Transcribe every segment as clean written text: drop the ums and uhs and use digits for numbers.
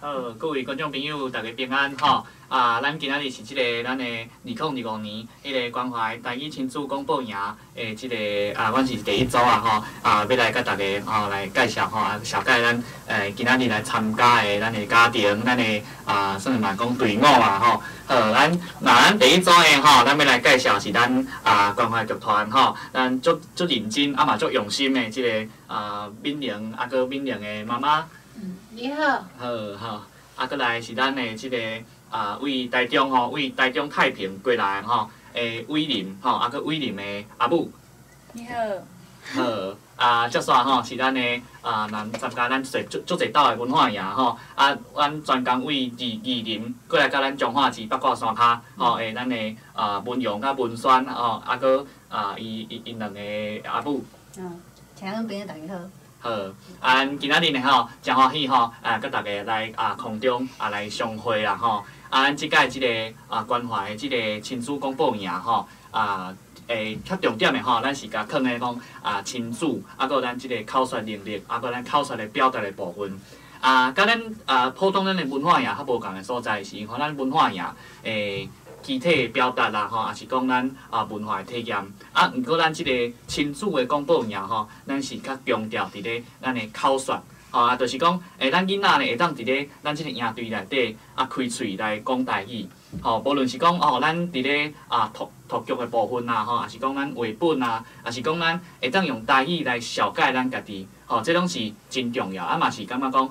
好，各位觀眾朋友，大家平安吼！啊，咱今仔日是這个咱的2025年彼个關懷台語親子廣播營的這个啊，阮是第一組啊吼！啊，欲來佮大家吼來介紹吼啊，紹介咱今仔日來參加的咱的家庭，咱的啊，算是嘛講隊伍啊吼。好，咱那咱第一組的吼，咱欲來介紹是咱啊關懷劇團吼，咱足足認真啊嘛足用心的這个啊敏玲啊閣敏玲的媽媽。嗯，你好。好好，啊，閣來是咱的這个啊，位台中吼，位台中太平過來吼，偉林吼，啊，閣偉林的阿母。你好。好，啊，接煞吼是咱的啊，咱參加咱濟足足濟鬥的文化營吼，啊，阮專工位二林過來佮咱彰化市八卦山跤吼，的咱的啊文陽佮文萱吼，啊，閣啊伊伊𪜶兩个阿母。嗯，聽眾朋友大家好。好，啊，咱今仔日呢吼，誠歡喜吼，啊，佮大家來啊空中啊來相會啦吼。啊，咱這擺這个啊關懷的這个親子廣播營吼，啊，較重點的吼，咱是共囥咧講啊親子，啊，閣有咱這个口說能力，啊，閣咱口說的表達的部分。啊，佮咱啊普通咱的文化營較無仝的所在是，吼咱文化營肢體的表達啦吼，抑是講咱啊文化的體驗。啊，毋過咱這个親子的廣播營吼，咱是較強調佇咧咱的口說，吼啊，就是講，咱囡仔呢會當佇咧咱這个營隊內底啊開喙來講台語，吼，無論是講哦，咱佇咧啊讀讀劇的部分啊，吼，抑是講咱繪本啊，抑是講咱會當用台語來紹介咱家己，吼，這攏是真重要。啊嘛是感覺講，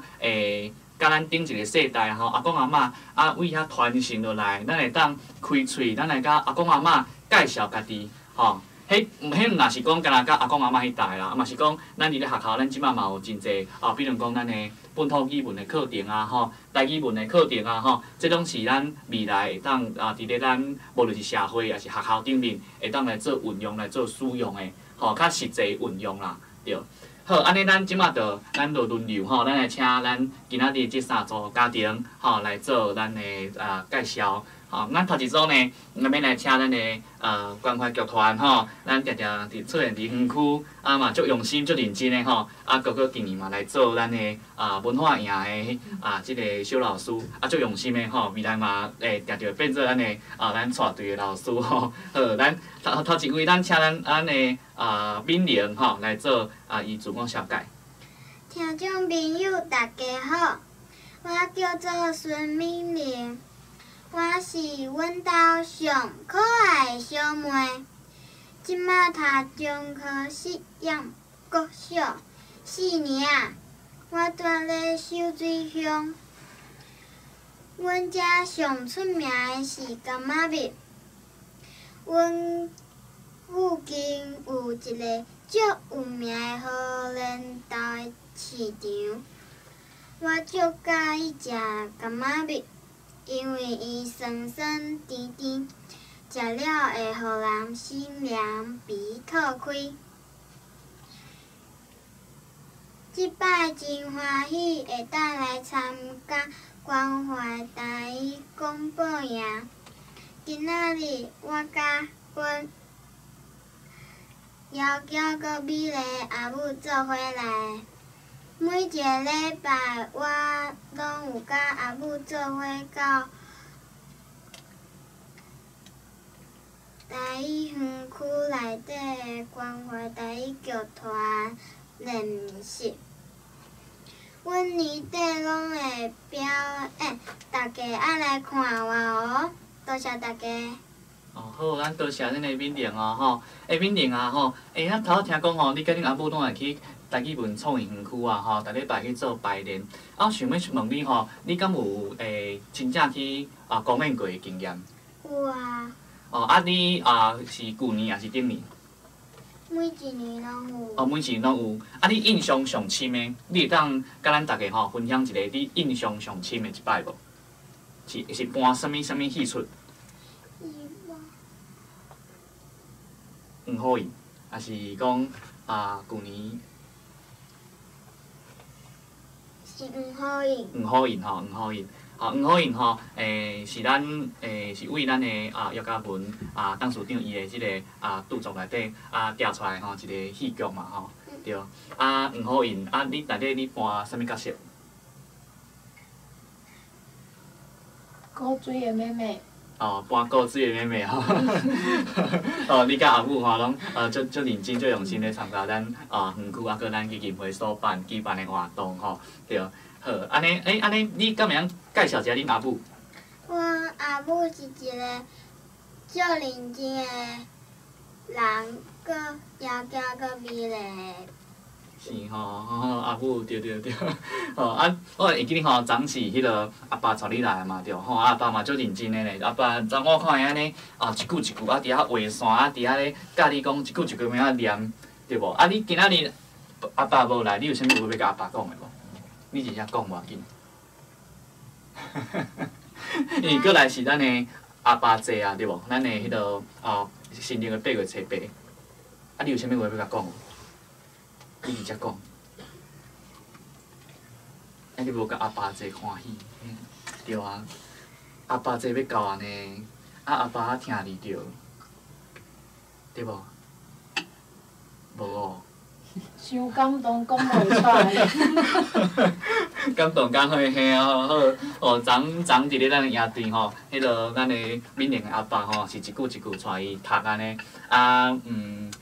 佮咱頂一个世代吼，阿公阿嬤啊，位遐傳承落來，咱會當開喙，咱來佮阿公阿嬤介紹家己，吼。彼彼毋若是講干焦佮阿公阿嬤彼代啦，啊嘛是講咱佇咧學校，咱這擺嘛有真濟啊，比如講咱的本土語文的課程啊，吼，台語文的課程啊，吼，這攏是咱未來會當啊，佇咧咱無論是社會抑是學校頂面，會當來做運用、來做使用的，吼，較實際運用啦，對。好，按呢咱這擺就咱就輪流吼，咱來請咱今仔日這三組家庭吼來做咱的啊介紹。吼，咱頭一組呢，咱欲來請咱的關懷劇團吼，咱定定佇出現佇園區，啊嘛足用心、足認真的吼，啊閣閣近年嘛來做咱的啊文化營的啊這个小老師，啊足用心的吼，未來嘛會定定變做咱的啊咱帶隊的老師吼。好，咱頭頭一位咱請咱咱的啊敏玲吼來做啊伊自我紹介。聽眾朋友大家好，我叫做孫敏玲。我是阮兜上可愛的小妹，這馬讀中和實驗國小四年仔。我住咧秀水鄉。阮遮上出名的是柑仔蜜。阮附近有一个足有名的荷蘭豆的市場。我足佮意食柑仔蜜。因為伊酸酸甜甜，食了會予人心涼鼻透開。這擺真歡喜會當來參加關懷台語廣播營。今仔日我佮阮枵嬌閣美麗阿母做伙來。每一个禮拜，我攏有佮阿母做伙到台語園區內底的關懷台語劇團練習。阮年底攏會表演，大家愛來看我哦！多謝大家。哦，好，咱多謝咱的敏玲哦，吼，欸，敏玲啊，吼，欸，咱頭仔聽講吼，你佮恁阿母攏會去台語文創意園區啊，吼，逐禮拜去做排練。啊，我想欲問你吼，你敢有真正去啊公演過的經驗？有啊。哦，啊，你啊是舊年抑是頂年？每一年攏有。哦，每一年攏有。啊，你印象上深的，你會當佮咱逐家吼分享一个你印象上深的一擺無？是是搬啥物啥物戲出？黃虎印，抑是講啊，舊年是黃虎印。黃虎印吼，黃虎印，吼，黃虎印吼，是咱是為咱的啊葉嘉文啊董事長伊的這个啊著作內底啊寫出來吼一个戲劇嘛吼，對。啊，黃虎印，啊，你內底你扮啥物角色？古錐的妹妹。哦，搬古錐的妹妹吼。哦，你佮阿母吼攏足足认真、足用心咧参加咱啊园區啊，閣咱基金會所辦舉辦的活動吼，對。好，按呢，欸，按呢，你敢會曉介紹一下恁阿母？阮阿母是一个足認真的人，閣枵驚閣美麗的。是吼，阿母對對對，吼啊！我會記得吼，昨是彼个阿爸帶你來嘛對，吼阿爸嘛足認真的咧，阿爸昨我看伊按呢啊一句一句啊佇遐畫線啊，佇遐咧教你講一句一句按怎念，對無？啊，你今仔日阿爸無來，你有啥物話欲共阿爸講的無？你直接講無要緊。因為過來是咱的阿爸節啊，對無？咱的彼个啊新曆的8月初8，啊，你有啥物話欲共講無？你直接講。啊，你無共阿爸齊歡喜，對啊。阿爸節欲到啊呢，啊阿爸疼你著，對無？無哦。傷感動，講袂出來。感動甲火嘿啊！好，哦，昨昨佇咧咱的營隊吼，彼个咱的敏玲的阿爸吼，是一句一句帶伊讀按呢。啊，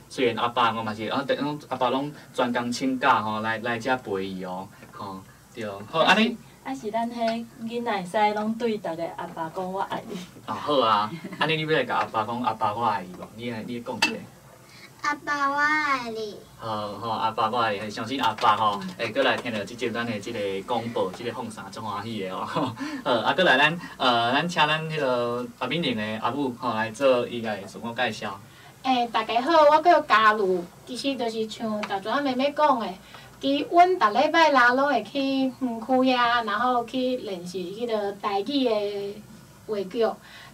雖然阿爸我嘛是啊，攏阿爸攏專工請假吼，來來遮陪伊哦，吼，對，好，按呢。啊是咱彼囡仔會使攏對逐个阿爸講我愛你。啊好啊，按呢你欲來共阿爸講阿爸我愛你無？你來你講一下。阿爸我愛你。好吼，阿爸我愛你，相信阿爸吼會閣來聽著這集咱的這個廣播，這個放送足歡喜的哦。好，啊，閣來咱咱請咱彼个阿敏玲的阿母吼來做伊家的自我介紹。欸，大家好，我叫嘉茹，其實就是像大船妹妹講的，其實阮逐禮拜六攏會去園區遐，然後去練習彼个台語的話劇。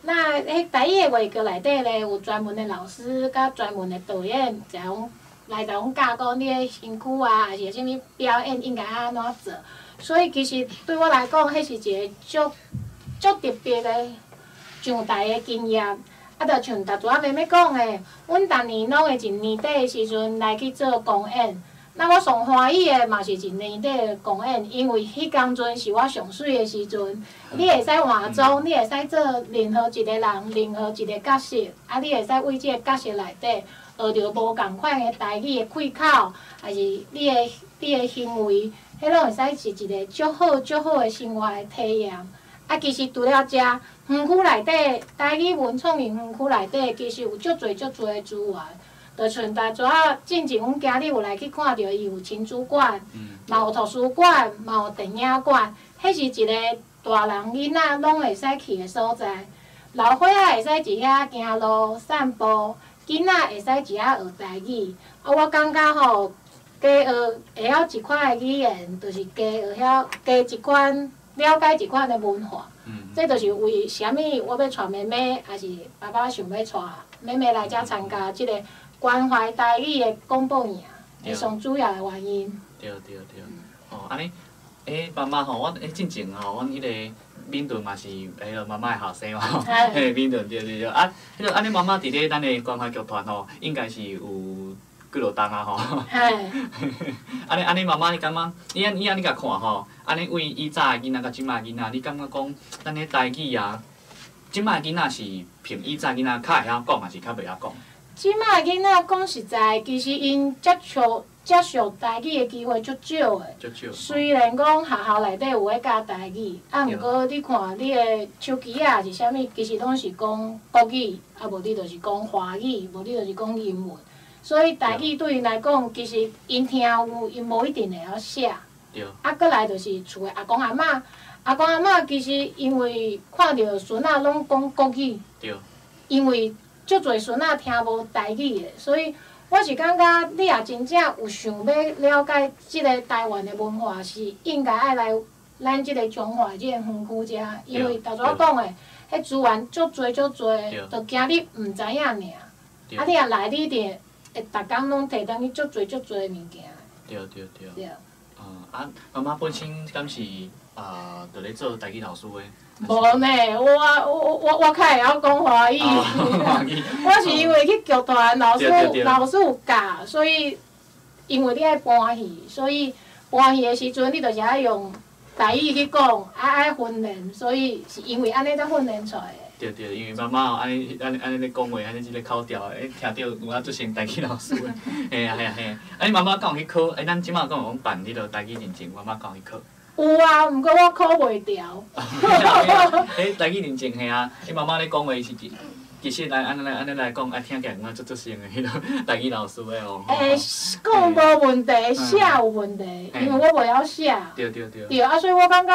那彼台語的話劇內底咧，有專門的老師佮專門的導演，就講來共阮教講你的身軀啊，抑是啥物表演應該按怎做。所以其實對我來講，彼是一個足足特別的上台的經驗。啊，就像大船妹妹講的，阮逐年攏會佇年底的時陣來去做公演。那我上歡喜的嘛是佇年底的公演，因為彼當陣是我上媠的時陣。你會使換裝，你會使做任何一個人，任何一個角色，啊，你會使為這個角色內底學著無仝款的台語的開口，抑是你的行為，彼攏會使是一個足好足好的生活的體驗。啊，其實除了遮，園區內底台語文創園園區內底，其實有足濟足濟的資源。就像大船仔進前，阮今日有來去看著，伊有親子館，嘛有圖書館，嘛有電影館，彼是一個大人囡仔攏會使去的所在。老歲仔會使佇遐行路散步，囡仔會使佇遐學台語。啊，我感覺吼，加學會曉一款的語言，就是加學曉加一款了解一款的文化。這就是為啥物我欲帶妹妹，抑是爸爸想欲帶妹妹來遮參加這個關懷台語的廣播營，的上主要的原因。對對對，哦，按呢，欸，媽媽吼，阮欸進前吼，阮彼个敏頓嘛是彼个媽媽的後生嘛吼，嘿，敏頓對對對，啊，彼个按呢媽媽佇咧咱的關懷劇團吼，應該是有幾落冬啊吼。按呢按呢，媽媽你感覺，你按呢共看吼，按呢為以早的囡仔佮這擺的囡仔，你感覺講咱的台語啊，這擺的囡仔是憑以早囡仔較會曉講，抑是較袂曉講？這擺囡仔講實在，其實𪜶接觸台語的機會足少的。足少。雖然講學校內底有咧教台語，啊，毋過你看你的手機仔抑是啥物，其實攏是講國語，啊無你就是講華語，無你就是講英文。所以台語對𪜶來講，其實𪜶聽有，𪜶無一定會曉寫。啊，閣來就是厝的阿公阿嬤，阿公阿嬤其實因為看著孫仔攏講國語，因為足濟孫仔聽無台語的，所以我是感覺你若真正有想欲了解這个台灣的文化，是應該愛來咱這个彰化這个園區遮，因為頭拄仔講的，彼資源足濟足濟，就驚你毋知影爾。啊，你若來，你一定會逐工攏提轉去足濟足濟物件。對對對。對。啊，媽媽本身敢是啊，佇咧做台語老師的？無呢，我較會曉講華語。我是因為去劇團，老師老師有教，所以因為你愛搬戲，所以搬戲的時陣，你就是愛用台語去講，啊愛訓練，所以是因為按呢才訓練出來的。對對，因為媽媽哦，按呢按呢按呢咧講話，按呢這个口條，欸，聽著有影足像台語老師的，嘿啊嘿啊嘿啊。啊，你媽媽敢有去考？欸，咱這馬敢有講辦彼个台語認證，媽媽敢有去考？有啊，毋過我考袂著。欸，台語認證嘿啊，你媽媽咧講話是其實來按呢來按呢來講，啊聽起來有影足足像的彼个台語老師的哦。欸，講無問題，寫有問題，因為我袂曉寫。對對對。對啊，所以我感覺，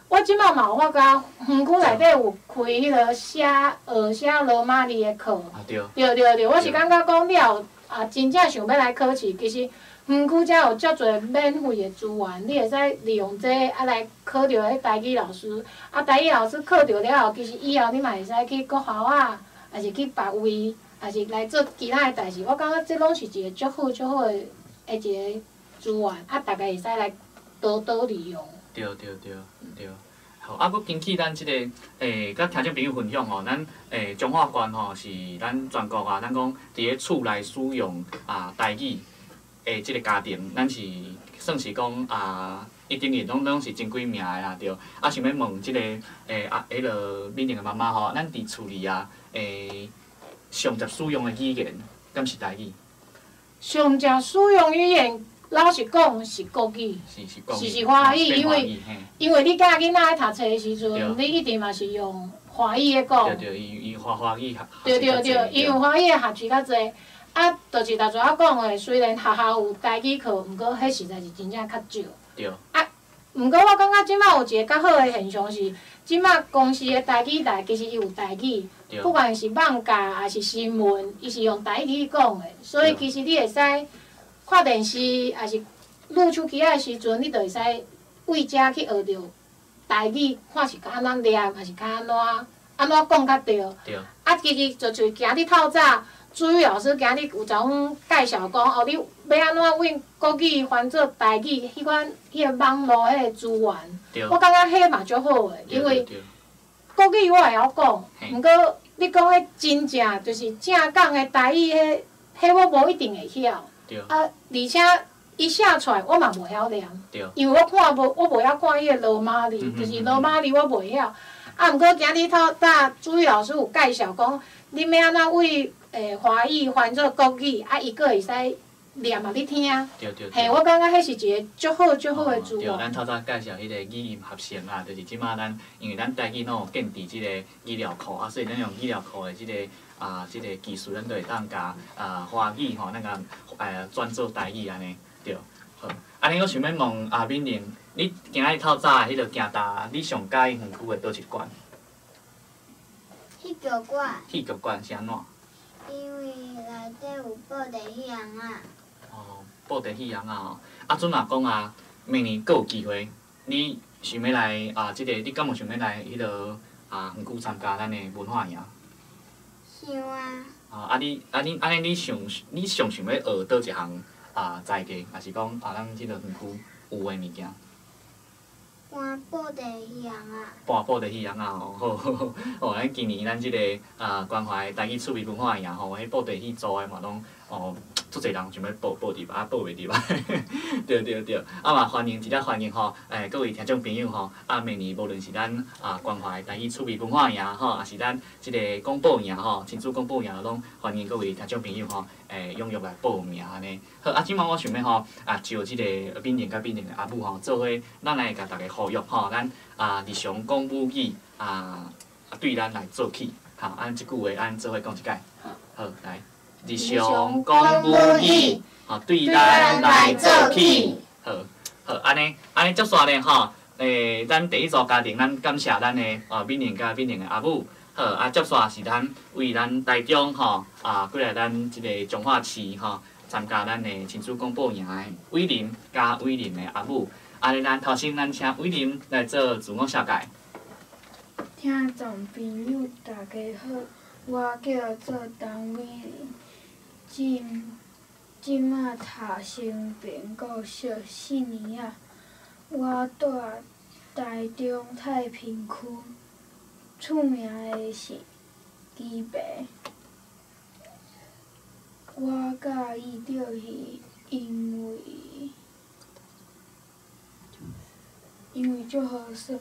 我這馬嘛有發覺，園區內底有開彼个寫學寫羅馬字的課。啊對。對對對，我是感覺講你若有啊真正想欲來考試，其實園區遮有遮濟免費的資源，你會使利用這个啊來考著彼台語老師。啊，台語老師考著了後，其實以後你嘛會使去國校啊，抑是去別位，抑是來做其他的代誌。我感覺這攏是一個足好足好的的一個資源，啊，逐家會使來多多利用。對對對對，好，啊，閣根據咱這个欸，佮聽眾朋友分享吼，咱欸彰化縣吼是咱全國啊，咱講佇咧厝內使用啊台語的這个家庭，咱是算是講啊，一定是攏攏是真幾名的啦，對。啊，想欲問這个欸啊，彼个敏玲的媽媽吼，咱佇厝裡啊，欸，上濟使用的語言，敢是台語？上濟使用語言，老實講是國語，是是國語，是是華語，因為因為你教囡仔咧讀冊的時陣，你一定嘛是用華語咧講。對對，伊伊華華語學。對對對，伊用華語的學習較濟。啊，就是頭拄仔講的，雖然學校有台語課，毋過彼實在是真正較少。對。啊，毋過我感覺這馬有一个較好的現象是，這馬公視的台語台其實伊有台語，不管是網架抑是新聞，伊是用台語去講的，所以其實你會使看電視，抑是擼手機仔的時陣，你就會使對遮去學著台語，看是較按怎念，抑是較按怎按怎講較對。對。啊，其實就像今日透早，主語老師今日有甲阮介紹講，哦，你欲按怎用國語翻做台語，彼款彼个網路彼个資源，我感覺彼嘛足好的，因為國語我會曉講，毋過你講彼真正就是正港的台語，彼彼我無一定會曉。啊，而且伊寫出來我嘛無曉念，因為我看無，我無曉看彼個羅馬字，就是羅馬字我袂曉。啊，毋過今日透早主語老師有介紹講，你欲按怎為華語翻做國語，啊，伊閣會使念予你聽。對對對。嘿，我感覺彼是一個足好足好的資源。對，咱透早介紹彼個語音合成啊，就是這馬咱因為咱台語攏有建置這個語料庫啊，所以咱用語料庫的這个啊這个技術，咱就會當共啊華語吼，咱共轉做台語按呢，對。好，按呢我想欲問阿敏玲，你今仔日透早的彼个行踏，你上佮意園區的佗一館？戲劇館。戲劇館是按怎？因為內底有布袋戲尪仔。哦，布袋戲尪仔哦。啊，陣若講啊，明年閣有機會，你想欲來啊？這个你敢有想欲來彼个啊園區參加咱的文化營？想啊。啊啊你啊你按呢你上你上想欲學佗一項啊才藝，抑是講啊咱這个園區有的物件？搬布袋戲尪仔。搬布袋戲尪仔哦，好好好，哦，咱今年咱這个啊關懷台語趣味文化營吼，彼布袋戲組的嘛攏哦，足濟人想欲報報入啊，報袂入來，對對對，啊嘛歡迎，真正歡迎吼，欸各位聽眾朋友吼，啊明年無論是咱啊關懷台語趣味文化營吼，抑是咱這个廣播營吼，親子廣播營攏歡迎各位聽眾朋友吼，欸踴躍來報名按呢。好，啊這擺我想欲吼，啊招這个敏玲佮敏玲的阿母吼，做伙咱來共大家呼籲吼，咱啊日常講母語啊，對咱來做起，好，按這句話按做伙講一擺，好，來。日常講母語，吼對咱來做起，好，好，按呢，按呢接煞咧吼，欸，咱第一組家庭，咱感謝咱的啊敏玲佮敏玲的阿母，好，啊接煞是咱為咱台中吼啊過來咱這个彰化市吼參加咱的親子廣播營的偉林佮偉林的阿母，按呢咱頭先咱請偉林來做自我紹介。聽眾朋友大家好，我叫做陳偉林。這這馬讀升平國小四年仔，我住台中太平區，厝名的是基白。我佮意著是因為因为足好耍，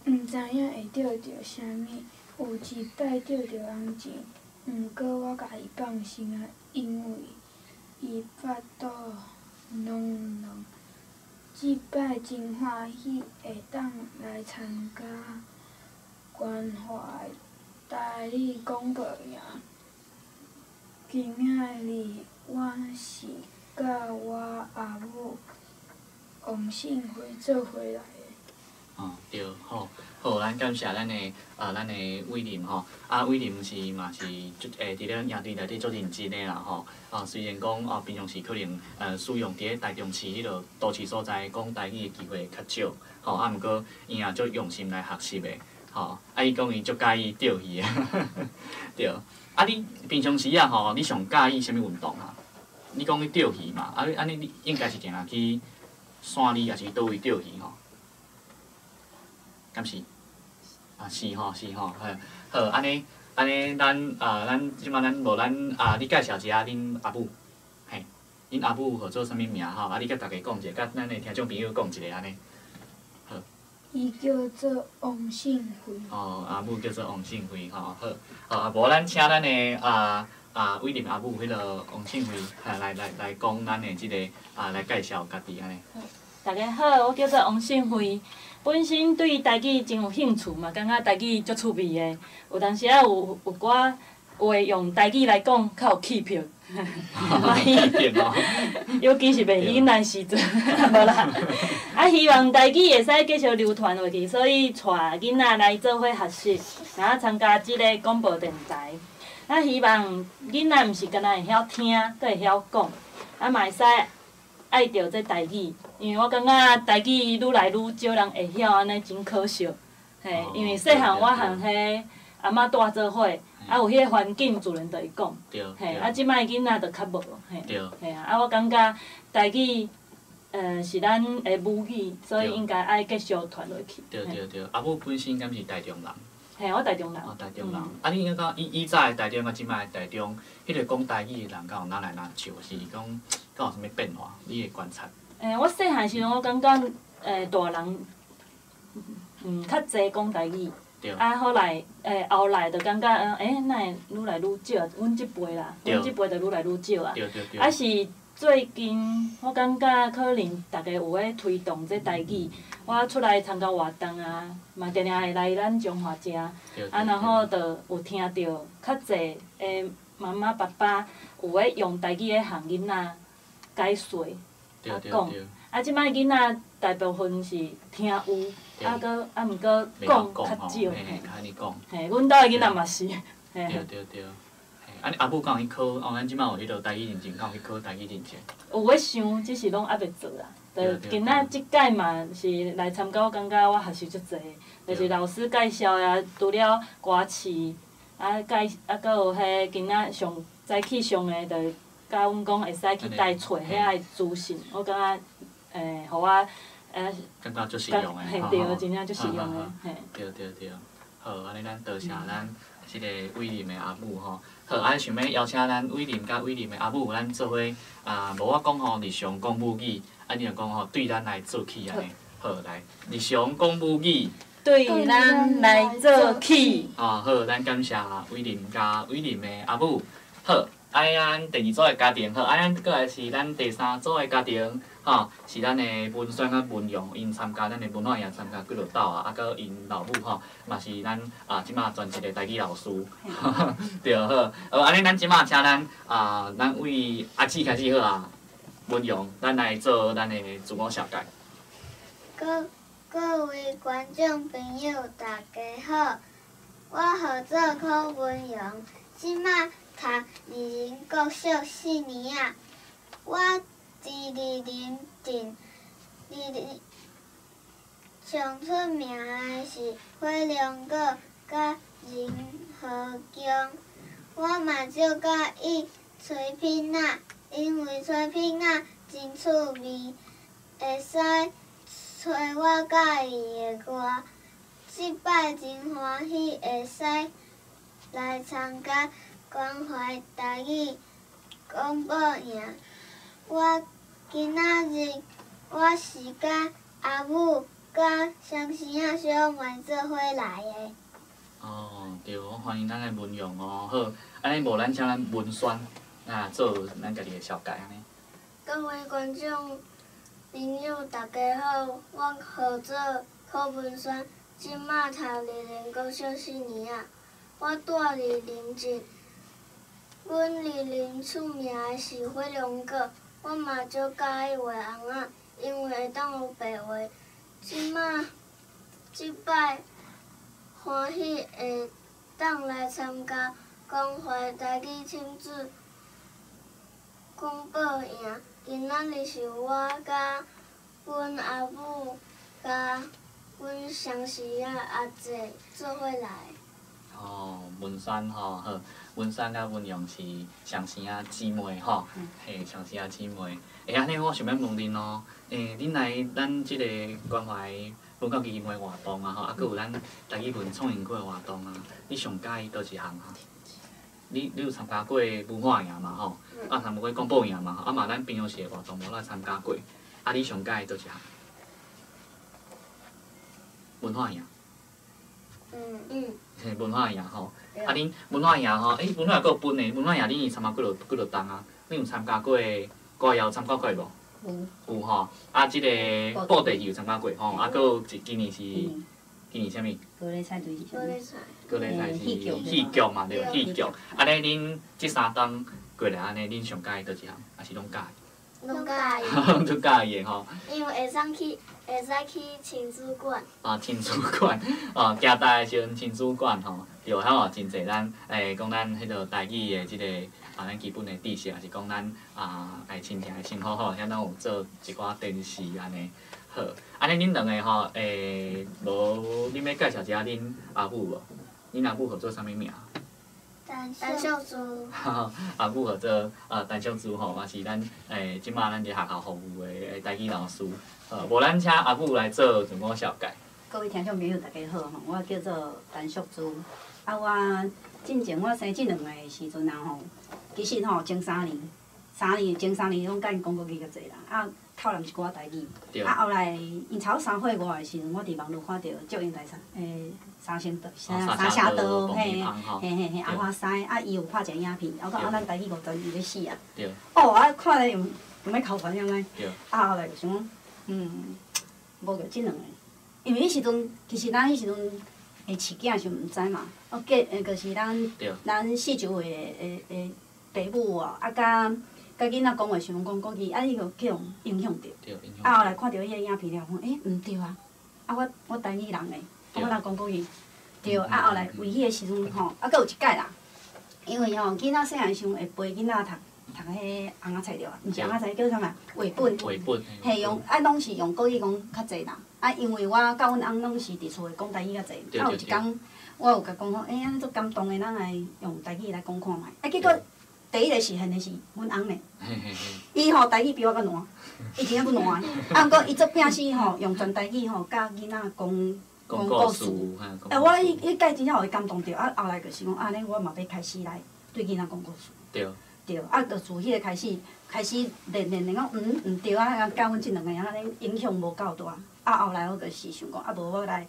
毋知影会钓著啥物。有一摆钓著红钱，毋过我共伊放生啊，因为伊腹肚软软。这摆真欢喜会当来参加关怀台语广播营。今仔日我是佮我阿母王信辉做伙来的。哦，对，好，好，咱感谢咱的伟林吼，啊，伟林是嘛是足伫咧营队内底足认真的啦吼，啊，虽然讲啊平常时可能使用伫咧台中市彼落都市所在讲台语的机会较少，吼，啊，毋过伊也足用心来学习的，吼，啊，伊讲伊足佮意钓鱼的，对，啊，你平常时啊吼，你上佮意啥物运动啊？你讲你钓鱼嘛，啊，你按呢你应该是定定去山里，抑是佗位钓鱼吼？敢是？啊，是吼，是吼，好，好，按呢，按呢，咱啊，咱这摆咱无咱啊，你介绍一下恁阿母，嘿，恁阿母号做啥物名吼？啊，你佮大家讲一下，佮咱的听众朋友讲一下按呢。好。伊叫做王信辉。哦，阿母叫做王信辉吼，好，啊，无咱请咱的伟林阿母彼落王信辉，来来来讲咱的这个啊，来介绍家己按呢。大家好，我叫做王信辉。本身对台语真有兴趣嘛，感觉台语足趣味的。有当时仔有有寡话用台语来讲较有气魄。尤其是卖囡仔时阵，无啦。啊，希望台语会使继续流传落去，所以带囡仔来做伙学习，然后参加这个广播电台。啊，希望囡仔毋是干焦会晓听，阁会晓讲，啊嘛会使爱著这台语，因为我感觉台语愈来愈少人会晓，按呢真可惜。嘿，因为细汉我和彼阿嬷蹛做伙，啊有彼个环境自然就会讲。嘿，啊这摆囡仔就较无，嘿。嘿啊，啊我感觉台语，是咱的母语，所以应该爱继续传落去。对对对，阿母本身敢是台中人？嘿，我台中人。哦，台中人。啊，你感觉以以早的台中佮这摆的台中，彼个讲台语的人敢有若来若少，是讲敢有啥物变化？你的观察？我细汉时阵，我感觉大人，较济讲台语。啊，后来，后来就感觉，哪会愈来愈少？阮这辈啦，阮这辈就愈来愈少啊。啊是最近，我感觉可能逐家有咧推动这台语，我出来参加活动啊，嘛定定会来咱彰化遮，啊，然后就有听著较济的妈妈爸爸有咧用台语咧向囡仔解说，啊讲，啊这摆囡仔大部分是听有，啊阁啊毋过讲较少，嘿，阮兜的囡仔嘛是，嘿。对对对，啊，你阿母敢有去考？哦，咱这摆有彼落台语认证，敢有去考台语认证？有咧想，只是拢犹未做啦。就今仔这届嘛是来参加，我感觉我学习足济，就是老师介绍啊，除了歌词，啊介啊，阁有彼今仔上早起上的，就教阮讲会使去代揣遐个资讯，我感觉，予我，感觉足实用的，嘿，对，真正足实用的，嘿。对对对，好，按呢咱多谢咱这个伟林的阿母吼。好，啊，想欲邀请咱伟林佮伟林的阿母，咱做伙啊，无我讲吼，日常讲母语，啊，你就讲吼，对咱来做起按呢。好，来，日常讲母语，对咱来做起。哦，好，咱感谢伟林佮伟林的阿母。好，啊，咱第二组的家庭，好，啊，咱过来是咱第三组的家庭，吼，是咱的文宣佮文扬，𪜶参加咱的文化营参加几落斗啊，啊，阁𪜶老母吼，嘛是咱啊，这摆专职的台语老师，对，好，按呢咱这摆请咱啊，咱为阿姊开始好啊，文扬，咱来做咱的自我绍介。各位观众朋友，大家好，我号做柯文扬，这摆读二林国小四年仔，我伫二林镇，二林上出名的是火龙果佮仁和宫。我嘛足佮意炊饼仔，因为炊饼仔真趣味，会使吹我佮意的歌。这摆真欢喜会使来参加关怀台语广播营。我今仔日我是佮阿母佮双生仔小妹做伙来的。哦，对，欢迎咱的文荣哦，好，按呢无咱请咱文萱啊做咱家己的绍介按呢。各位观众朋友，大家好，我号做柯文萱，这马读丽林国小四年仔。我住伫林镇，阮丽林出名的是火龙果，我嘛足佮意画尪仔，因为会当学白画。这马这摆欢喜会当来参加关怀台语亲子广播营，今仔日是我佮阮阿母佮阮双生仔阿姐做伙来。哦，文萱吼，好，文萱佮文荣是双生仔姊妹吼，嘿，双生仔姊妹。欸，按呢我想欲问恁哦，欸，恁来咱这个关怀文教基金会活动啊吼，啊，阁有咱台语文创营区的活动啊，你上佮意佗一项啊？你有参加过文化营嘛吼？啊，参加过广播营嘛吼？啊嘛，咱平常时的活动无咱参加过。啊，你上佮意佗一项？文化营。嘿，文化营吼，啊恁文化营吼，欸，文化营阁有分的，文化营恁是参加几落几落冬啊？恁有参加过歌谣参加过无？有。有吼，啊，这个布袋戏有参加过吼，啊，阁有一今年是今年啥物？高丽菜对是啥物？高丽菜。高丽菜是戏剧嘛对，戏剧。按呢恁这三冬过来按呢，恁上佮意佗一项？抑是拢佮意？拢佮意。拢佮意的吼。因为会使去，会使去亲子馆。啊，亲子馆，哦，行大的时阵亲子馆吼，对，遐嘛真济咱，欸，讲咱彼落台语的这个啊，咱基本的知识，抑是讲咱啊爱亲情的生活吼，遐拢有做一寡展示按呢。好，按呢恁两个吼，欸，无恁欲介绍一下恁阿母无？恁阿母号做啥物名？陈秀珠。阿母号做啊陈秀珠吼，嘛是咱欸这马咱伫学校服务的台语老师。无咱请阿母来做自我绍介。各位听众朋友，大家好吼，我叫做陈淑珠。啊，我进前我生这两个的时阵啊吼，其实吼前三年，三年前三年拢佮𪜶讲国语较济啦，啊，透滥一寡台语。啊，后来𪜶差不多3岁外的时阵，我伫网路看著祝英台三欸三声道，三声道，嘿，嘿嘿嘿，阿花师啊，伊有拍一个影片，啊，讲啊，咱台语50年欲死啊。哦，啊，看咧用用欲哭翻遐呢。啊，后来就想讲，无就这两个，因为彼时阵其实咱彼时阵会饲囝时毋知嘛，哦，结就是咱咱四周的的的爸母啊，啊，佮佮囡仔讲话时阵讲国语，啊，伊就去予影响著。啊，后来看著彼个影片了，讲欸，毋对啊，啊，我我台语人欸，啊，我若讲国语，对，啊，后来为彼个时阵吼，啊，阁有一摆啦，因为吼囡仔细汉时阵会陪囡仔读读彼尪仔册对啊，毋是尪仔册叫啥物？绘本。绘本。嘿，用啊，拢是用国语讲较济啦。啊，因为我佮阮翁拢是伫厝内讲台语较济，啊，有一工我有共讲讲，欸，按呢足感动的，咱来用台语来讲看觅。啊，结果第一个实现的是阮翁呢，伊吼台语比我阁烂，伊真正阁烂。啊，毋过伊足拼死吼，用全台语吼佮囡仔讲讲故事。欸，我彼彼摆真正予伊感动著，啊，后来就是讲，按呢我嘛欲开始来对囡仔讲故事。对。对，啊，就自彼个开始，开始练练练讲，毋对啊，教阮这两个按呢影响无够大。啊，后来我就是想讲，啊，无我来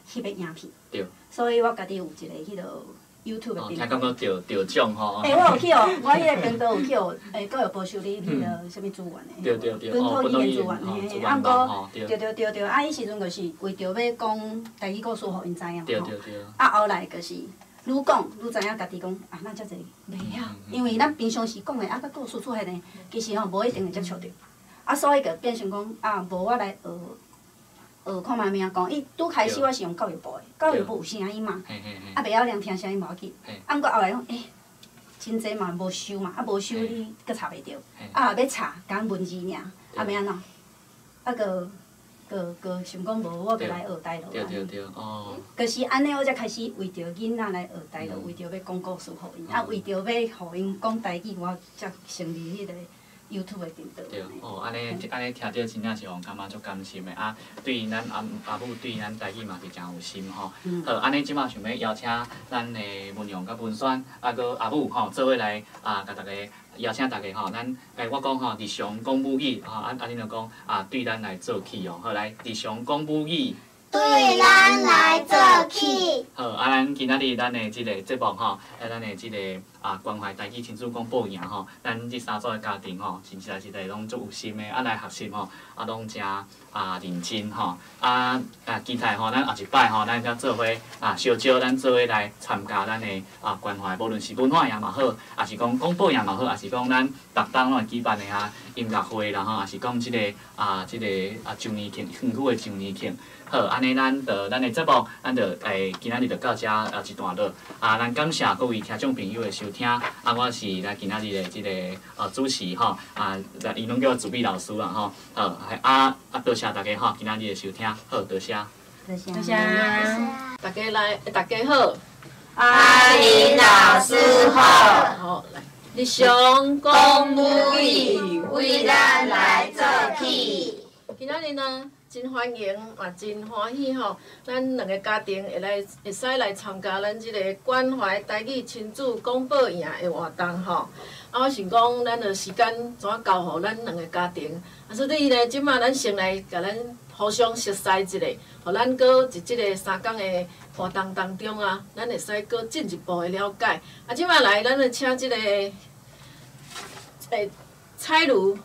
翕个影片。对。所以我家己有一个彼落 YouTube 的频道。听讲阁得得奖吼。欸，我有去予，我彼个频道有去予，欸，阁有报收你彼落啥物资源的。对对对。本土语言资源，嘿嘿，啊，毋过，对对对对，啊，彼时阵就是为著欲讲台语故事，予𪜶知影嘛吼。对对对。啊，后来就是。愈讲愈知影家己讲啊，咱遮济袂晓，因为咱平常时讲的啊，佮故事出现的，其实吼无一定会接触著，啊，所以就变成讲啊，无我来学学看觅物仔讲。伊拄开始我是用教育部的，教育部有声音嘛，啊，袂晓人听声音无要紧，啊，毋过后来讲，欸，真济嘛无收嘛，啊，无收你阁查袂著，啊，欲查干文字尔，啊，欲按怎？啊，阁。阁阁想讲无，我阁来学台语。对对对，哦。就是按呢，我才开始为著囡仔来学台语，为著欲讲故事予𪜶，啊，为著欲予𪜶讲台语，我才成立彼个 YouTube 的频道。對，哦，按呢按呢聽著真正是予人感覺足甘心的啊！對咱阿阿母對咱台語嘛是誠有心吼。好，按呢這馬想欲邀請咱的文陽佮文萱，啊閣阿母吼，做伙來啊，共大家邀請大家吼，咱欸我講吼，日常講母語吼，啊啊恁就講啊，對咱來做起哦，好來，日常講母語。對咱來做起。好，啊，咱今仔日咱的這個節目吼，啊，咱的這個啊關懷台語親子廣播營吼，咱這三組的家庭吼，真實在實在攏足有心的，啊來學習吼，啊攏誠啊認真吼，啊啊期待吼，咱後一擺吼，咱才做伙啊相招咱做伙來參加咱的啊關懷，無論是文化營嘛好，抑是講廣播營嘛好，抑是講咱逐冬攏會舉辦的啊音樂會啦吼，抑是講這個啊這個啊周年慶，園區的周年慶。好，按呢咱就咱的節目，咱就會今仔日就到遮啊一段落。啊，咱感謝各位聽眾朋友的收聽。啊，我是咱今仔日的這個主持吼，啊，伊攏叫我主筆老師啦吼。好，啊啊，多謝大家吼，今仔日的收聽。好，多謝。多謝。多謝。大家來，大家好。阿玲老師好。好，來。日常講母語，為咱來做起。今仔日呢，真歡迎嘛，真歡喜吼！咱兩个家庭會來會使來參加咱這個關懷台語親子廣播營的活動吼。啊，我想講，咱的時間怎交予咱兩个家庭？啊，所以呢，這馬咱先來共咱互相熟似一下，予咱閣佇這个三工的活動當中啊，咱會使閣進一步的了解。啊，這馬來，咱就請這个欸彩茹，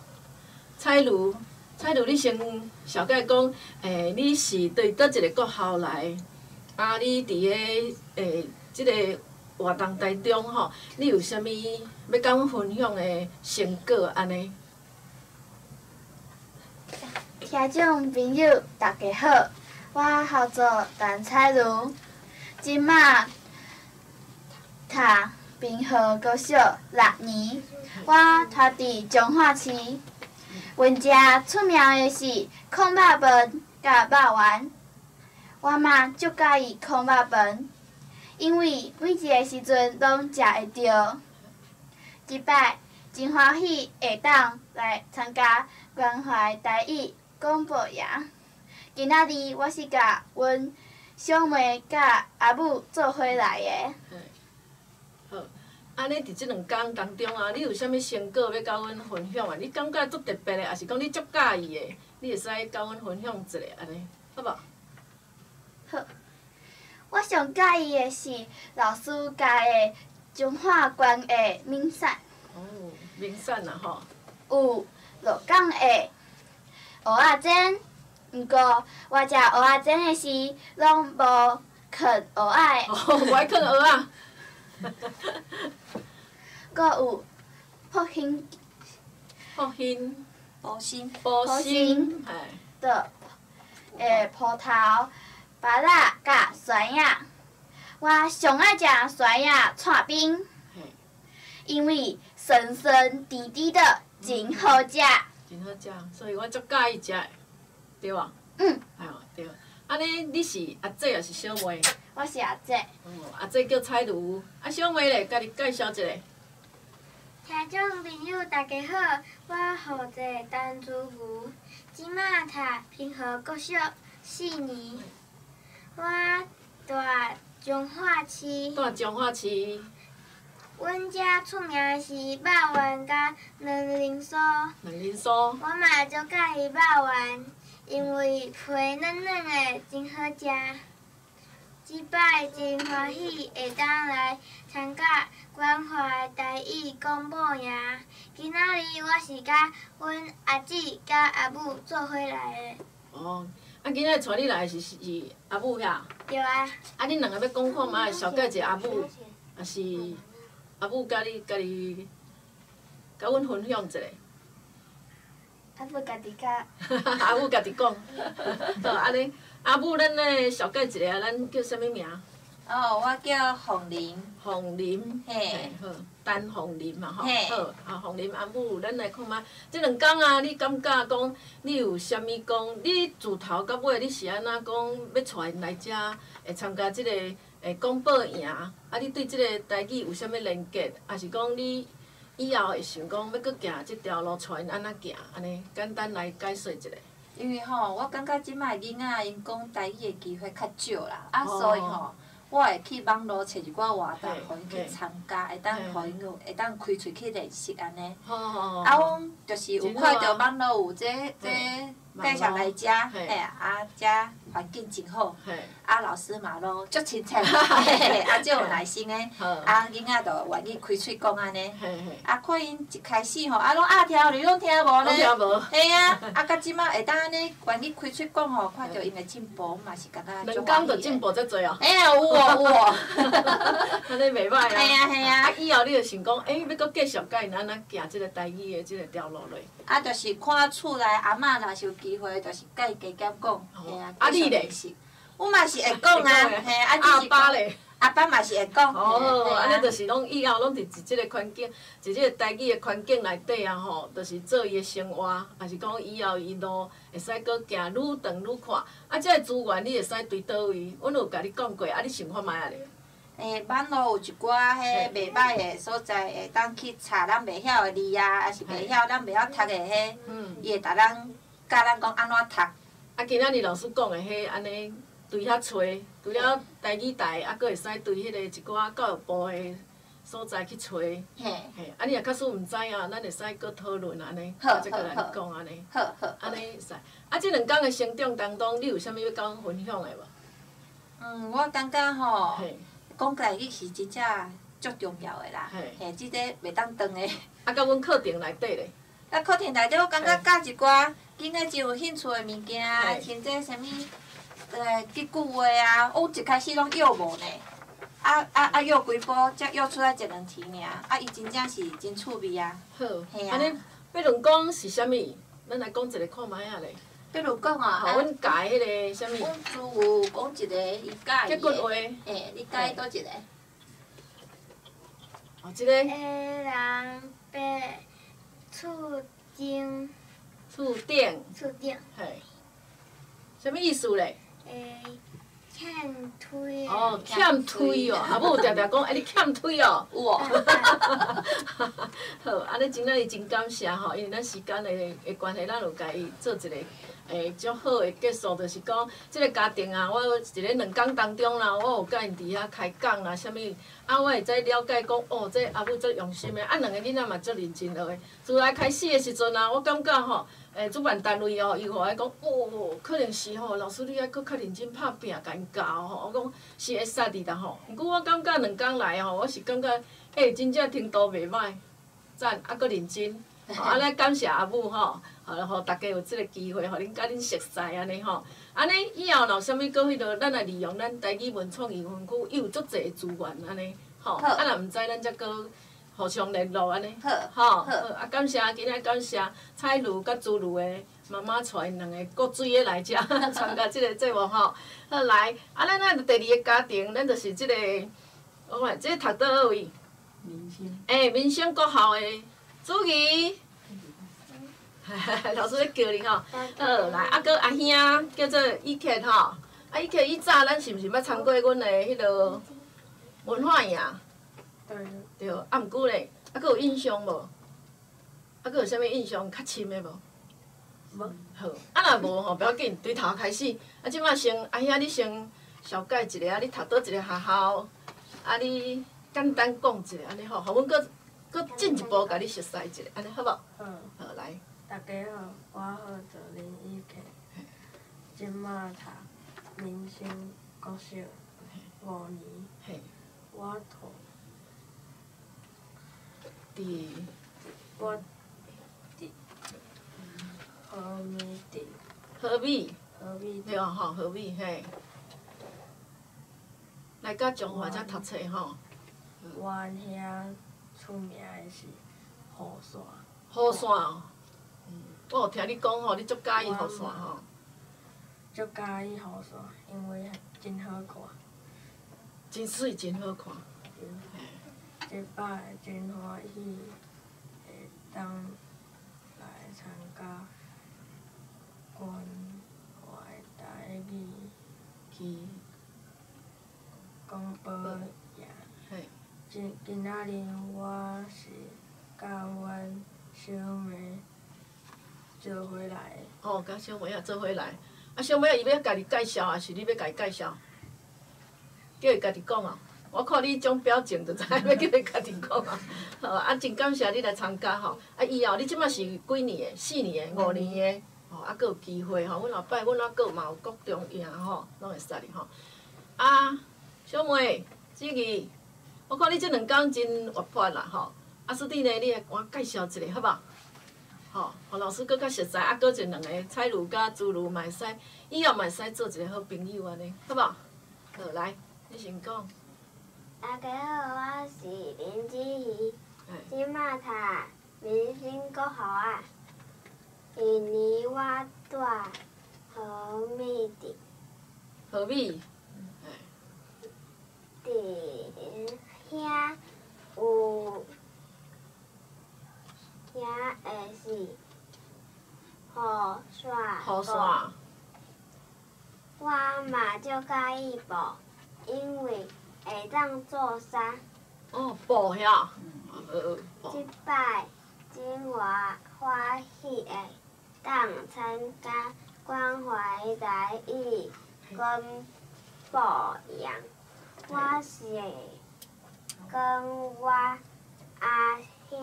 彩茹。彩茹，你先小解講，欸，你是對佗一个國校來？啊，你佇个欸這个活動當中吼，你有啥物欲共阮分享的成果按呢？聽眾朋友，大家好，我號做陳彩茹，這馬讀平和國小六年，我住佇彰化市。阮遮出名的是炕肉飯佮肉圓，我嘛足佮意炕肉飯，因為每一个時陣攏食會著。這擺真歡喜會當來參加關懷台語廣播營。今仔日我是佮阮小妹佮阿母做伙來的。好，按呢佇這兩工當中啊，你有啥物成果欲佮阮分享啊？你感覺足特別的，抑是講你足佮意的，你會使佮阮分享一下按呢，好無？好，我上佮意的是老師教的彰化縣的名產。哦，名產啊吼。有鹿港的蚵仔煎，毋過我食蚵仔煎的時，攏無囥蚵仔的。哦，無愛囥蚵仔。閣有福興、福興、埔心、埔心的葡萄、芭樂佮酸葉。我上愛食酸葉剉冰，因為酸酸甜甜的，真好食。真好食，所以我足佮意食的，對無？嗯。哎喲，對。按呢，你是阿姐抑是小妹？我是阿姐。哦，阿姐叫彩茹，啊小妹咧，家己介紹一下。聽眾朋友大家好，我號做陳珠如，這馬讀平和國小四年，我住彰化市。住彰化市。阮遮出名的是肉圓佮卵仁酥。卵仁酥。我嘛足佮意肉圓，因為皮軟軟的，真好食。這擺真歡喜會當來參加關懷台語廣播營。今仔日我是佮阮阿姊佮阿母做伙來的。哦，啊，今仔日帶你來的是是阿母遐？對啊。啊，恁兩个欲講看覓，小解一下阿母，抑是阿母佮你家己，佮阮分享一下。阿母家己講。阿母家己講。好，按呢，阿母，咱來紹介一下，咱叫啥物名？哦，我叫鳳林。鳳林。嘿。好，陳鳳林嘛吼。嘿。好，啊，鳳林阿母，咱來看覓，這兩工啊，你感覺講，你有啥物講？你自頭到尾，你是按怎講欲帶𪜶來遮，會參加這個廣播營？啊，你對這个台語有啥物連結？抑是講你以后会想讲欲阁行这条路，带𪜶按怎行？按呢简单来解说一下。因为吼，我感觉这摆囡仔𪜶讲台语的机会较少啦，啊，所以吼，我会去网路揣一寡活动，予𪜶去参加，会当予𪜶有会当开喙去练习按呢。啊，阮就是有看著网路有这介绍来遮，嘿啊，遮环境真好，啊，老师嘛拢足亲切，啊，足有耐心的，啊，囡仔就愿意开喙讲按呢。啊，看𪜶一开始吼，啊，拢鸭听你拢听无呢。嘿啊，啊，到这摆会当按呢愿意开喙讲吼，看著𪜶的进步，嘛是感觉两工就进步遮济哦。嘿啊，有哦有哦。按呢袂歹啊。嘿啊嘿啊。啊，以后你就想讲，欸，欲阁继续教𪜶按怎行这个台语的这个条路落。啊，就是看厝内阿嬷若是有机会，就是共伊加减讲，嘿啊。啊，你咧？我嘛是会讲啊，嘿啊，阿爸咧？阿爸嘛是会讲。哦，按呢就是拢以后拢伫这个环境，伫这个台语的环境内底啊吼，就是做伊的生活，抑是讲以后伊路会使阁行愈长愈阔。啊，这个资源你会使对佗位？阮有共你讲过，啊，你想看觅仔咧？欸，网路有一寡彼袂䆀的所在，会当去查咱袂晓的字啊，抑是袂晓咱袂晓读的彼，伊会共咱教咱讲按怎读。啊，今仔日老师讲的彼按呢，对遐揣，除了台语台，啊，阁会使对彼个一寡教育部的所在去揣。嘿，啊，你若假使毋知影，咱会使阁讨论按呢，再阁来讲按呢。好好。按呢会使。啊，这两工的成长当中，你有啥物欲共阮分享的无？嗯，我感觉吼，讲台语是真正足重要的啦。嘿，这个袂当断的。啊，佮阮课程内底咧？啊，课程内底我感觉教一寡囡仔真有兴趣的物件，像这啥物，结句话啊，我一开始拢约无呢，啊约几步，才约出来一两题尔，啊，伊真正是真趣味啊。好，按呢，比如讲是啥物？咱来讲一个看觅仔咧。比如讲啊，阮教彼个啥物？阮师有讲一个，伊教伊的。结句话。嘿，你教伊佗一个？哦，这个。下人爬厝顶。厝顶。厝顶。嘿。啥物意思咧？欸，欠推。哦，欠推哦，阿母定定讲，欸，你欠推哦。有哦。好，按呢真正是真感谢吼，因为咱时间的关系，咱有共伊做一个足好的结束，就是讲这个家庭啊，我伫咧两工当中啦，我有佮𪜶伫遐开讲啦，啥物啊，我会使了解讲，哦，这阿母足用心的，啊，两个囡仔嘛足认真学的。自来开始的时阵啊，我感觉吼，主办单位哦，伊予我讲，哦，可能是吼，老师你爱阁较认真拍拚，共𪜶教吼。我讲是会使伫啦吼。毋过我感觉两工来吼，我是感觉，欸，真正程度袂䆀，赞，啊，阁认真。啊，咱感谢阿母吼，予大家有这个机会，予恁佮恁熟似按呢吼。按呢以后若有啥物阁彼落，咱来利用咱台语文创意园区，伊有足济资源按呢吼。啊，若毋知咱才阁互相联络按呢。吼，好，啊，感谢今仔感谢彩茹佮朱茹的妈妈带𪜶两个国水的来遮参加这个节目吼。好来，啊，咱啊第二个家庭，咱就是这个，我看这个读佗位？民生。欸，民生国校的主仪。老师咧叫你吼，好来，啊，阁阿兄叫做以克吼，啊，以克以早咱是毋是捌参过阮的彼落文化营？对。对，啊，毋过咧，啊，阁有印象无？啊，阁有啥物印象较深的无？无。好，啊，若无吼，不要紧，对头开始。啊，这摆先，阿兄你先绍介一下，啊，你读佗一个学校？啊，你简单讲一下，按呢吼，予阮阁阁进一步共你熟似一下，按呢好无？好。好，来。大家好，我号做林以克，这摆读民生国小五年。我读。伫。我伫和美镇。和美。和美。对吼，和美嘿。来到彰化才读册吼。阮遐出名的是雨伞。雨伞哦。我有听你讲吼，你足佮意雨伞吼。足佮意雨伞，因为真好看。真媠，真好看。对。这摆真欢喜会当来参加关怀台语广播营。今仔日我是佮阮小妹做伙来。哦，佮小妹仔做伙来。啊，小妹仔伊欲家己介绍，抑是你欲共伊介绍？叫伊家己讲哦。我看你这种表情就知影欲叫伊家己讲啊。好，啊，真感谢你来参加吼。啊，以后你这马是几年的？四年的、五年的？吼，啊，阁有机会吼。阮后摆阮犹阁嘛有国中营吼，拢会使哩吼。啊，小妹，子怡，我看你这两工真活泼啦吼。啊，所以呢，你来共我介绍一下好无？吼，予老师阁较熟似，啊，阁一两个彩茹佮朱茹嘛会使，以后嘛会使做一个好朋友按呢，好无？好，来，你先讲。大家好，我是林子怡，这马读民生国小仔。今年我住和美镇。和美。伫遐有遐的是雨伞。雨伞。我嘛足佮意布，因为会当做衫。哦，布遐。这摆真欢欢喜会当参加关怀台语广播营。我是跟我阿兄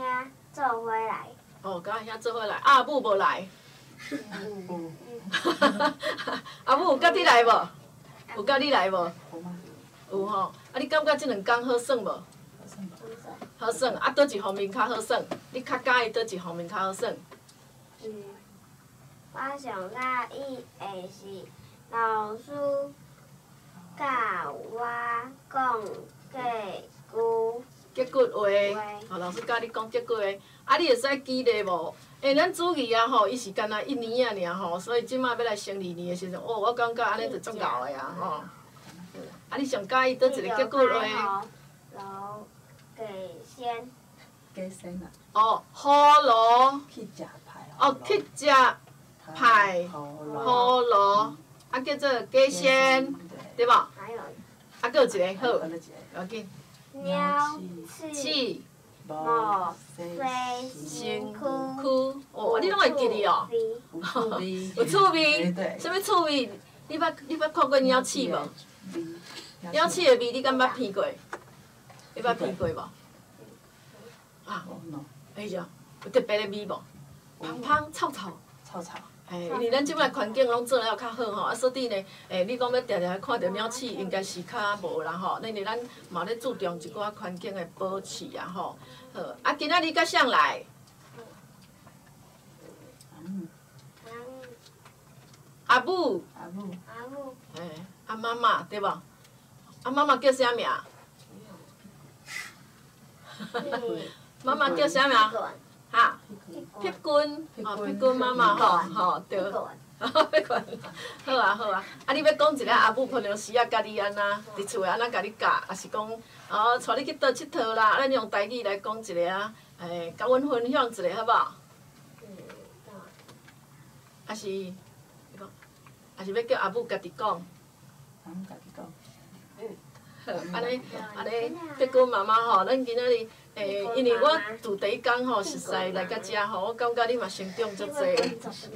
做伙来。哦，佮阿兄做伙来，阿母无来。有。阿母有佮你来无？有佮你来无？有吼。啊，你感觉这两工好耍无？好耍。啊，佗一方面较好耍？你较佮意佗一方面较好耍？嗯，我上佮意的是老师教我讲结句。结句话，吼，老师教你讲结句话，啊，你会使举例无？欸，咱子怡啊吼，伊是干焦一年仔尔吼，所以这马欲来升二年的时阵，哦，我感觉按呢就足𠢕的啊吼。啊，你上佮意佗一个结句话？葫芦鸡仙。鸡仙啊。哦，葫芦。去食派。哦，去食派葫芦，啊叫做鸡仙，对无？啊，阁有一个好，要紧。鸟鼠无洗身躯。哦，你拢会记得哦。有趣味。啥物趣味？你捌你捌看过鸟鼠无？鸟鼠的味你敢捌闻过？你捌闻过无？啊，哎呀，有特别的味无？芳芳臭臭。臭臭。嘿，因为咱这摆环境拢做了较好吼，啊，所以呢，欸，你讲欲定定看著鸟鼠，应该是较无啦吼。因为咱嘛咧注重一寡环境的保持啊吼。好，啊，今仔日佮谁来？阿母。阿母。阿母。嘿，阿妈妈对无？阿妈妈叫啥名？妈妈叫啥名？哈？碧君，哦，碧君妈妈吼，吼对，碧君，好啊好啊，啊你欲讲一下阿母平常时啊，佮你按怎，伫厝内按怎共你教，抑是讲，哦，带你去佗𨑨迌啦，咱用台语来讲一下啊，欸，佮阮分享一下好无？抑是，你讲，抑是欲叫阿母家己讲？阿母家己讲。好，按呢按呢，碧君妈妈吼，咱今仔日。欸，因为我自第一工吼，熟似来到遮吼，我感觉你嘛成长足济，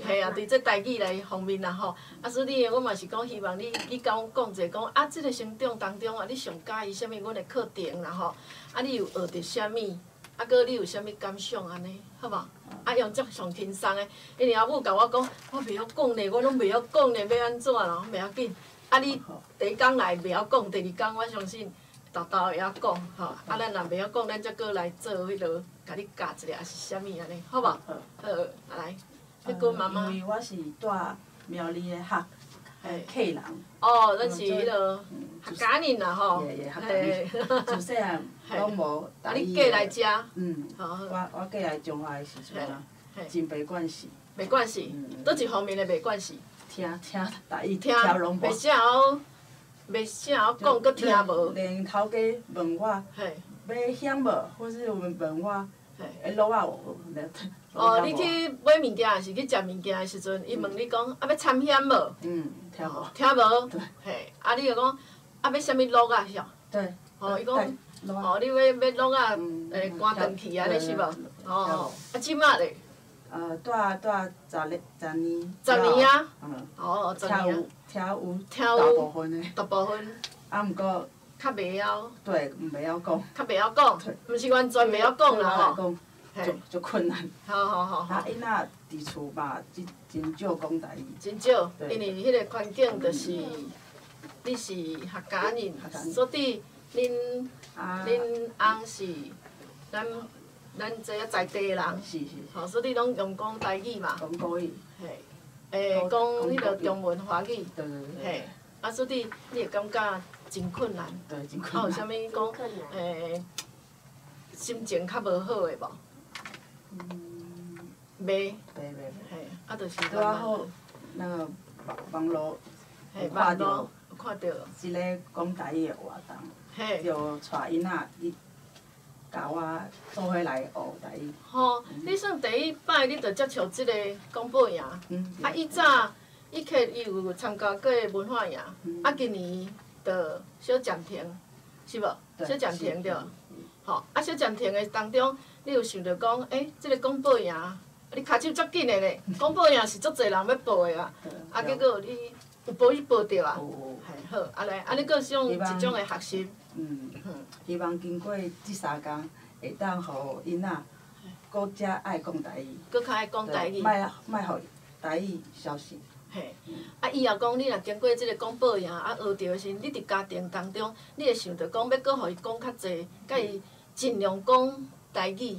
嘿啊，伫这台语来方面啦吼，啊，所以我嘛是讲希望你，你共阮讲一下，讲啊，这个成长当中啊，你上佮意啥物？阮的课程啦吼，啊，你有学著啥物？啊，阁你有啥物感想按呢？好无？啊，用这上轻松的，因为阿母共我讲，我袂晓讲呢，我拢袂晓讲呢，欲按怎啦？袂要紧，啊，你第一工来袂晓讲，第二工我相信。沓沓会晓讲吼，啊，咱若袂晓讲，咱才阁来做彼落，共你教一下，抑是啥物按呢？好无？好，来，碧君妈妈。因为我是住苗栗的客客人。哦，咱是彼落客家人啦吼。嘿，客家人。自细汉拢无台语。啊，你过来遮？嗯。我过来彰化的时阵啊，真袂惯势。袂惯势，佗一方面的袂惯势？听听台语听拢无。袂啥晓。袂啥晓讲，阁听无。连头家问我，欲香无，或是问问我，会卤仔无？哦，你去买物件，抑是去食物件的时阵，伊问你讲，啊欲掺险无？嗯，听无。听无？嘿，啊你就讲，啊欲啥物卤仔是？对。哦，伊讲，哦，你欲欲卤仔，会关断去按呢是无？哦，啊，這馬咧？住十十年。十年啊？嗯。哦，十年啊。聽有，聽有。大部分的。大部分。啊，毋過。較袂曉。對，毋袂曉講。較袂曉講，毋是完全袂曉講啦吼。足足困難。好好好。啊，囡仔佇厝嘛，真真少講台語。真少，因為彼個環境就是，你是客家人，所以恁恁翁是咱咱這在地人。是是。吼，所以攏用講台語嘛。講國語。嘿。欸，講彼個中文華語。對對對。嘿，啊，所以你會感覺真困難。對，真困難。啊，有啥物講？欸，心情較無好的無？袂。袂袂袂。嘿，啊，就是。拄仔好，那個網路有看著，看著一个講台語的活動，就帶囡仔去共我做伙來學台語。吼，你算第一擺你就接觸這个廣播營，啊，以早以前伊有參加過文化營，啊，今年就小暫停，是無？小暫停對。吼，啊，小暫停的當中，你有想著講，欸，這个廣播營，你跤手足緊的咧，廣播營是足濟人欲報的啊，啊，結果你有報去報著啊，嘿，好，啊來，按呢閣是用一種的學習。嗯，希望經過這三工，會當予囡仔閣較愛講台語。閣較愛講台語。莫莫予台語消失。嘿，啊，以後講你若經過這个廣播營啊學著的時陣，你佇家庭當中，你會想著講欲閣予伊講較濟，共伊盡量講台語。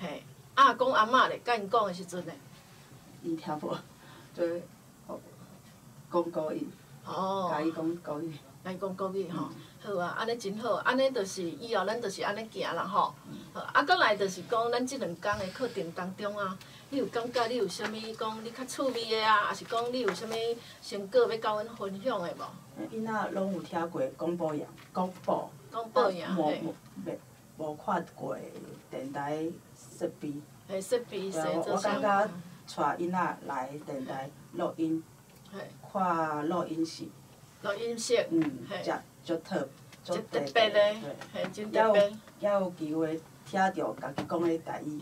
嘿，啊，阿公阿嬤咧，佮𪜶講的時陣咧？𪜶聽無，就講國語。哦。共伊講國語。共伊講國語吼，好啊，按呢真好，按呢就是以後咱就是按呢行啦吼。好，啊，閣來就是講咱這兩工的課程當中啊，你有感覺你有啥物講你較趣味的啊，抑是講你有啥物成果欲佮阮分享的無？囡仔攏有聽過廣播營，廣播。廣播營，嘿。無無看過電台設備。嘿，設備我我感覺帶囡仔來電台錄音，看錄音室。錄音室。嗯，足特，足特別的，嘿，真特別。猶有機會聽著家己講的台語，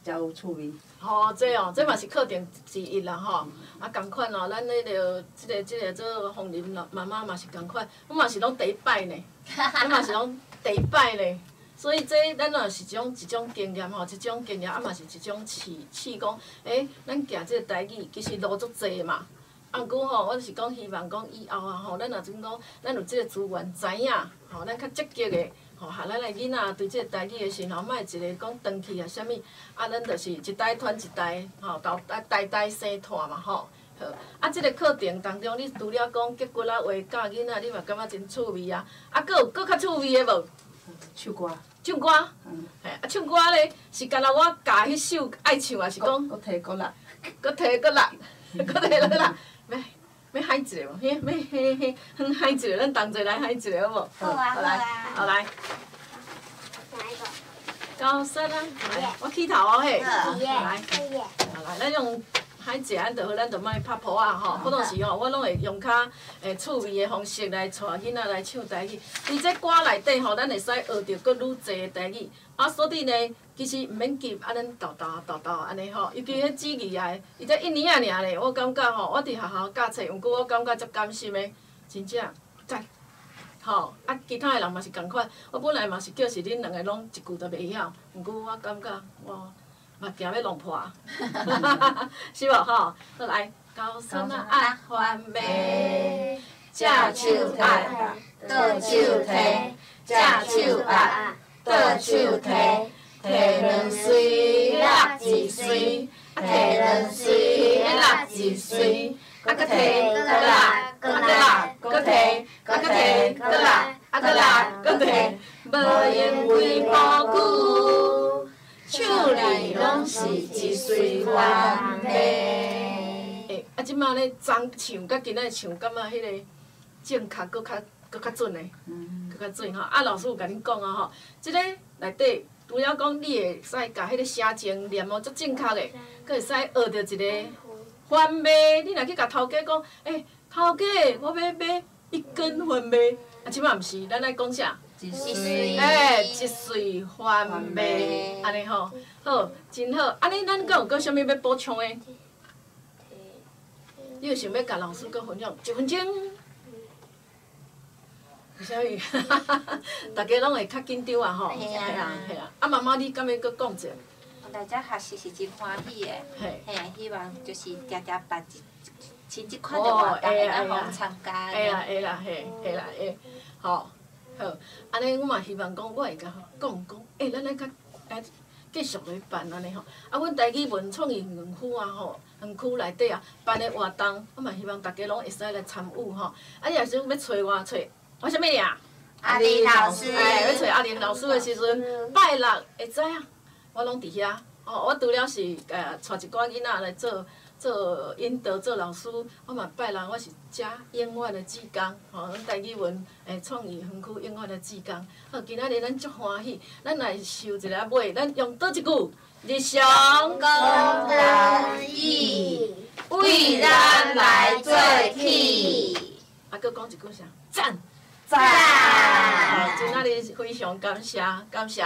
才有趣味。吼，這哦，這嘛是課程之一啦吼。啊，仝款哦，咱彼个這个這个做鳳林媽媽嘛是仝款，我嘛是攏第一擺呢，我嘛是攏第一擺呢。所以這咱嘛是一種一種經驗吼，一種經驗啊嘛是一種試試講，欸，咱行這个台語其實路足濟嘛。啊，毋過吼，我就是講希望講以後啊吼，咱若陣講，咱有這个資源，知影吼，咱較積極的吼，予咱的囡仔對這个台語的時候，莫一个講斷去啊啥物，啊，咱就是一代傳一代，吼，代代生傳嘛吼。好，啊，這个課程當中，你除了講擊骨仔話教囡仔，你嘛感覺真趣味啊。啊，閣有閣較趣味的無？唱歌。唱歌。嘿，啊，唱歌咧是敢若我教彼首愛唱，抑是講？閣提閣落。閣提閣落，閣提閣落。欲喊一个無？彼欲彼彼，遠喊一个，咱同齊來喊一个好無？好啊，好來，好來。哪一個？高三啊，來，我起頭哦嘿。來，好來，咱用喊一个，咱就好，咱就莫拍噗仔吼。普通時吼，我攏會用較趣味的方式來帶囡仔來唱台語。佇這歌內底吼，咱會使學著閣愈濟的台語。啊，所以呢，其實毋免急，啊，咱沓沓沓沓按呢吼。尤其彼子字啊，伊才一年仔爾咧，我感覺吼，我佇學校教冊，毋過我感覺足甘心的，真正讚。吼，啊，其他的人嘛是仝款。我本來嘛是叫是恁兩个攏一句都袂曉，毋過我感覺我嘛驚欲弄破，是無吼？好來，高山啊，番麥，正手壓，倒手提，正手壓，倒手提，提兩穗落一穗，啊提兩穗落一穗，啊閣提閣落，閣落，閣提，閣提閣落，啊閣落閣提，無用規步久，手裡攏是一穗番麥。欸，啊，這馬咧昨唱佮今仔唱，感覺彼个正確閣較閣較準咧，閣較準吼。啊，老師有共恁講啊吼，這个內底除了講你會使共彼个聲情念哦足正確的，閣會使學著一个番麥。你若去共頭家講，欸，頭家，我欲買一根番麥，啊，這馬毋是，咱愛講啥？一岁，欸，一岁番麦，按呢吼，好，真好。按呢，咱阁有阁啥物欲补充的？你有想欲共老师阁分享一分钟？有啥物？大家拢会较紧张啊吼。嘿啊。嘿啊。啊，妈妈，你敢欲阁讲者？来遮学习是真欢喜的，嘿，希望就是定定办这像这款的活动，会当予阮参加。会啦会啦嘿，会啦会，吼，好，按呢我嘛希望讲，我会共讲讲，欸，咱来较来继续来办按呢吼。啊，阮台语文创意园区啊吼，园区内底啊办的活动，我嘛希望大家拢会使来参与吼。啊，你若是欲揣我揣，我啥物名？阿玲老师。欸，欲揣阿玲老师的时阵，拜六会知影，我拢伫遐。哦，我除了是带一寡囡仔来做做引导做老师，我嘛拜六我是遮永远的志工，吼，咱台语文创意园区永远的志工。好，今仔日咱足欢喜，咱来收一下尾，咱用佗一句？日常讲台语，为咱来做起。啊，阁讲一句啥？赞赞！今仔日非常感谢，感谢。